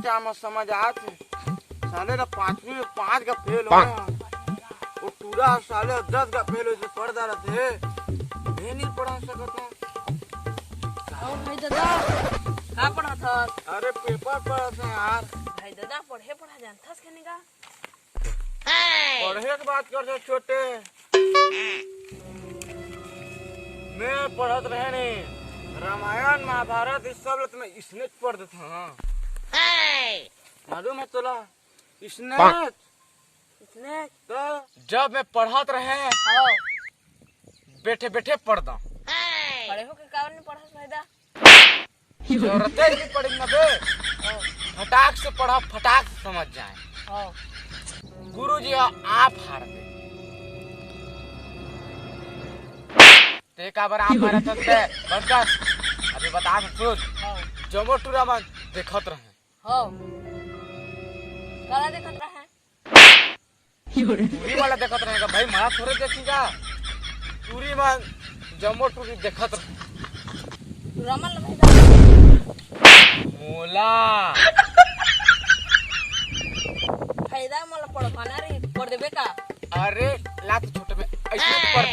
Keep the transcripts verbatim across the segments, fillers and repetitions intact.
काम समझ आत हे। साले ला पांचवी में पांच का फेल हो गया। वो टूरा साले दस का फेल हो, पढ़ डारत हे। मैं नहीं पढ़ा सकत हूँ। और भाई दादा, का पढ़त हस? अरे पेपर पढ़त हे यार। भाई दादा, पढ़े पढ़ा जानथस के नहीं का? पढ़े के बात कर छोटे। मैं पढ़त रहे नहीं, रामायण महाभारत इस सब ल तो मैं इसने पढ़ देता हूँ। मालूम है तोला? इसने इसने तो जब मैं पढ़त रहे, हाँ। बैठे बैठे पढ़ता। पढ़े हो के कारण नहीं पढ़स भाई दा? जरूरत ही नहीं पड़ी ना बे। फटाक से पढ़ा, फटाक से समझ जाए। हाँ। गुरु जी आप हार दे। ते काबर आप हारत हस बे? बंद कर। अभी बता सुन। हाँ। जमो टूरा मन देखत रहे। हाँ। काला देखत रहे? टूरी वाला देखत रहेगा भाई, मारा थोड़े देखी का। टूरी मन जमो टूरी देखत रहे। टूरा मन भाई दा। मोला। भाई दा मोला पढ़वाना रे, पढ़ देबे का? अरे लात छोटे में ऐसे पढ़।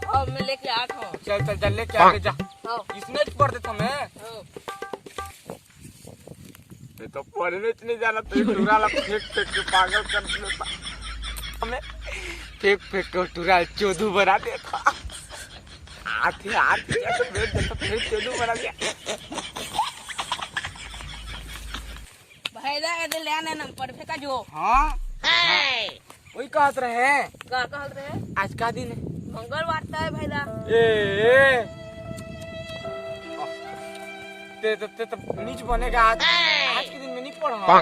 हाँ, मैं लेके आत हूँ। चल चल चल लेके आके जा। हाँ। इसने पढ़ देता मैं। हाँ। मैं तो पढ़ने च नहीं जाना, तो टूरा ला फेंक फेंक के पागल कर देता। हमें फेंक फेंक के टूरा चोदू बना देता। आते आते तो फेंक देता, फेंक चोदू बना दिया। भाई दा, ये ले आने ना पढ़े का जो। हाँ, वही कहत रहे। का कहत रहे? आज का दिन है? मंगलवार तो है भाई दा। ए, ए। ते तो ते तो नीच बनेगा आज। आज के दिन में नहीं पढ़ा।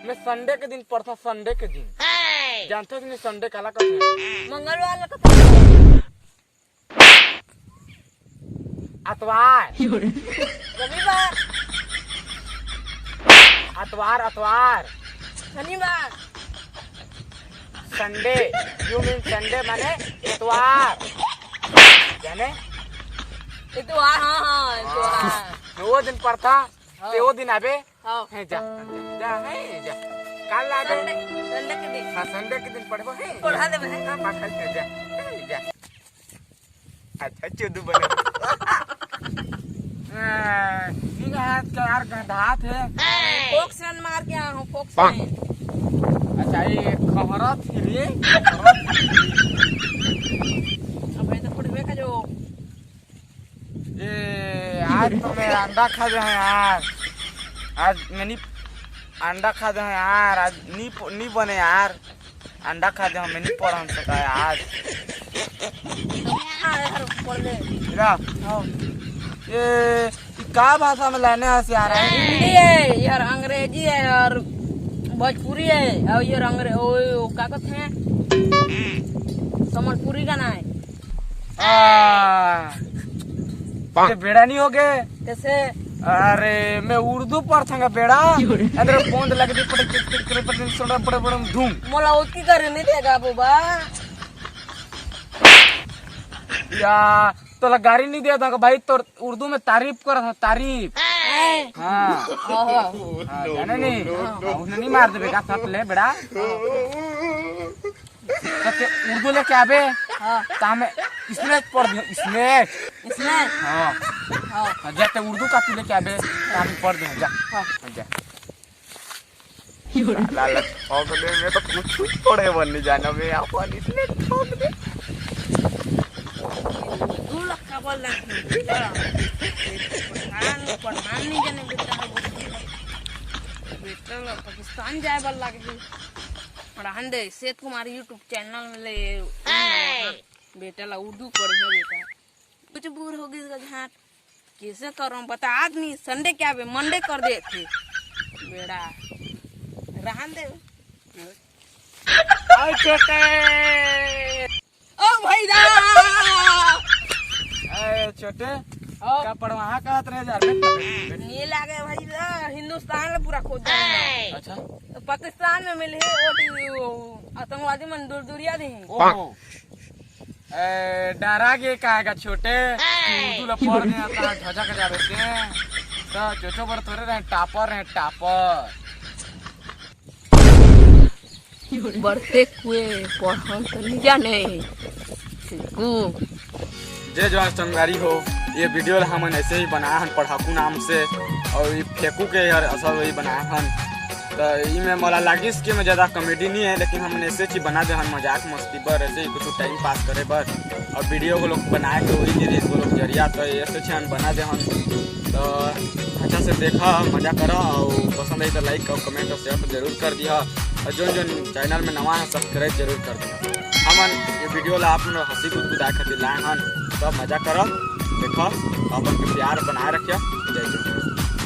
मैं संडे के दिन पढ़ता, संडे के दिन। जानते हो कि नहीं संडे काला कहते हैं? मंगलवार ला कथा। अतवार। रविवार। अतवार, अतवार। शनिवार। संडे। You mean संडे माने इतवार। जाने? इतवार, हाँ हाँ, इतवार। तो वो दिन पढ़ता, हाँ। ते वो दिन आबे। हाँ। है जा, जा, जा, है जा। काल आबे। संडे, संडे के दिन। हाँ, संडे के दिन पढ़बो है। पढ़ा देबे है। हाँ, पागल है जा, है जा। अच्छा चोदू बने। हाँ, ठीक है, हाथ का यार गंधात है। फोक्स रन मार के आया हूँ, फोक्स रन। अच्छा, ये खहरा थी रे। अब ये तो फुटबे का जो ए, आज तो मैं अंडा खा गया हूँ यार। आज मैं नहीं अंडा खा गया हूँ यार। आज नहीं प- नहीं बने यार। अंडा खा गया हूँ, मैं नहीं पढ़ हम सका यार। हाँ यार, पढ़ ले। हीरा, हाँ। ये ये का भाषा में लाने हस यार? हिंदी है यार, अंग्रेजी है और भोजपुरी है और ये अंग्रे-, ओ, ओ, का कहते हैं, समलपुरी गाना है। आ, ये बेड़ा नहीं हो गए। कैसे? अरे मैं उर्दू पढ़थंगा बेड़ा। अंदर बूंद लग दी पड़े पड़े पड़े पड़े पड़े धूम। मोला ओतकी करे नहीं देगा बाबा। या तोला गारी नहीं देता भाई, तोर उर्दू में तारीफ कर, तारीफ। हैं? हाँ। हाँ, हाँ। हाँ, जाने नहीं। हाँ, उसने नहीं मार देबे का साथ ले बेड़ा। तो ते उर्दू लेके आबे। हाँ। तो हमें इसमें पढ़ दियो, इसमें। इसमें? हाँ। हाँ। हाँ, जा ते उर्दू कापी लेके आबे, तो हमें पढ़ दे, जा। हाँ। जा। लाला ठोक दे, मैं तो कुछ कुछ पढ़े बन नहीं जाना, मैं अपन इसमें ठोक दे। दू लाख का बोल रहा है। पठान, पठान नहीं जाने बेटा है, बेटा ला पाकिस्तान जाए वाला लगे। पठान दे, सेठ कुमार YouTube चैनल में ले, बेटा ला उर्दू पढ़े बेटा। कुछ बूढ़ हो गई झाट, कैसे करूँ बता, आदमी संडे क्या बे, मंडे कर देते बेड़ा। रहन दे। आए छोटे। ओ भाई दा। आए छोटे। हाँ। का पढ़वा कहत रहे यार? नहीं लागे भाई दा, हिंदुस्तान में पूरा खोज जाएगा। अच्छा। पाकिस्तान में मिले वो आतंकवादी मन दूर दूरिया दे। ओहो। ए, डरा के का का छोटे? तू उर्दू ला पढ़ दे, आता झझक जावे ते। तो चोचो बर थोड़े रहे, टॉपर रहे, टॉपर। बरते कुए पढ़न तो नहीं जाने। फेंकू। जय जोहार संगवारी हो, ये वीडियो ला हमन ऐसे ही बनाए हन पढ़ाकू नाम से, और ये फेंकू के यार असल वही बनाए हन। तो इमे मोला लागिस कि मैं ज़्यादा कॉमेडी नहीं है, लेकिन हमन ऐसे ही बना दे हन मजाक मस्ती बर, ऐसे ही कुछ टाइम पास करे बर। और वीडियो को लोग बनाए के वही नहीं रहिस, वो लोग जरिया, तो ऐसे ही हम बना दे हन। तो अच्छा से देखा, मजा करा, और पसंद आई तो लाइक और कमेंट और शेयर तो जरूर कर दिया, और जोन जोन चैनल में नवा है सब्सक्राइब जरूर कर दिया। हमन ये वीडियो ला आप मन हंसी गुदगुदाए खातिर लाए हन, तो मजा करा, देखा, अपन के प्यार बनाए रखिया। जय जोहार।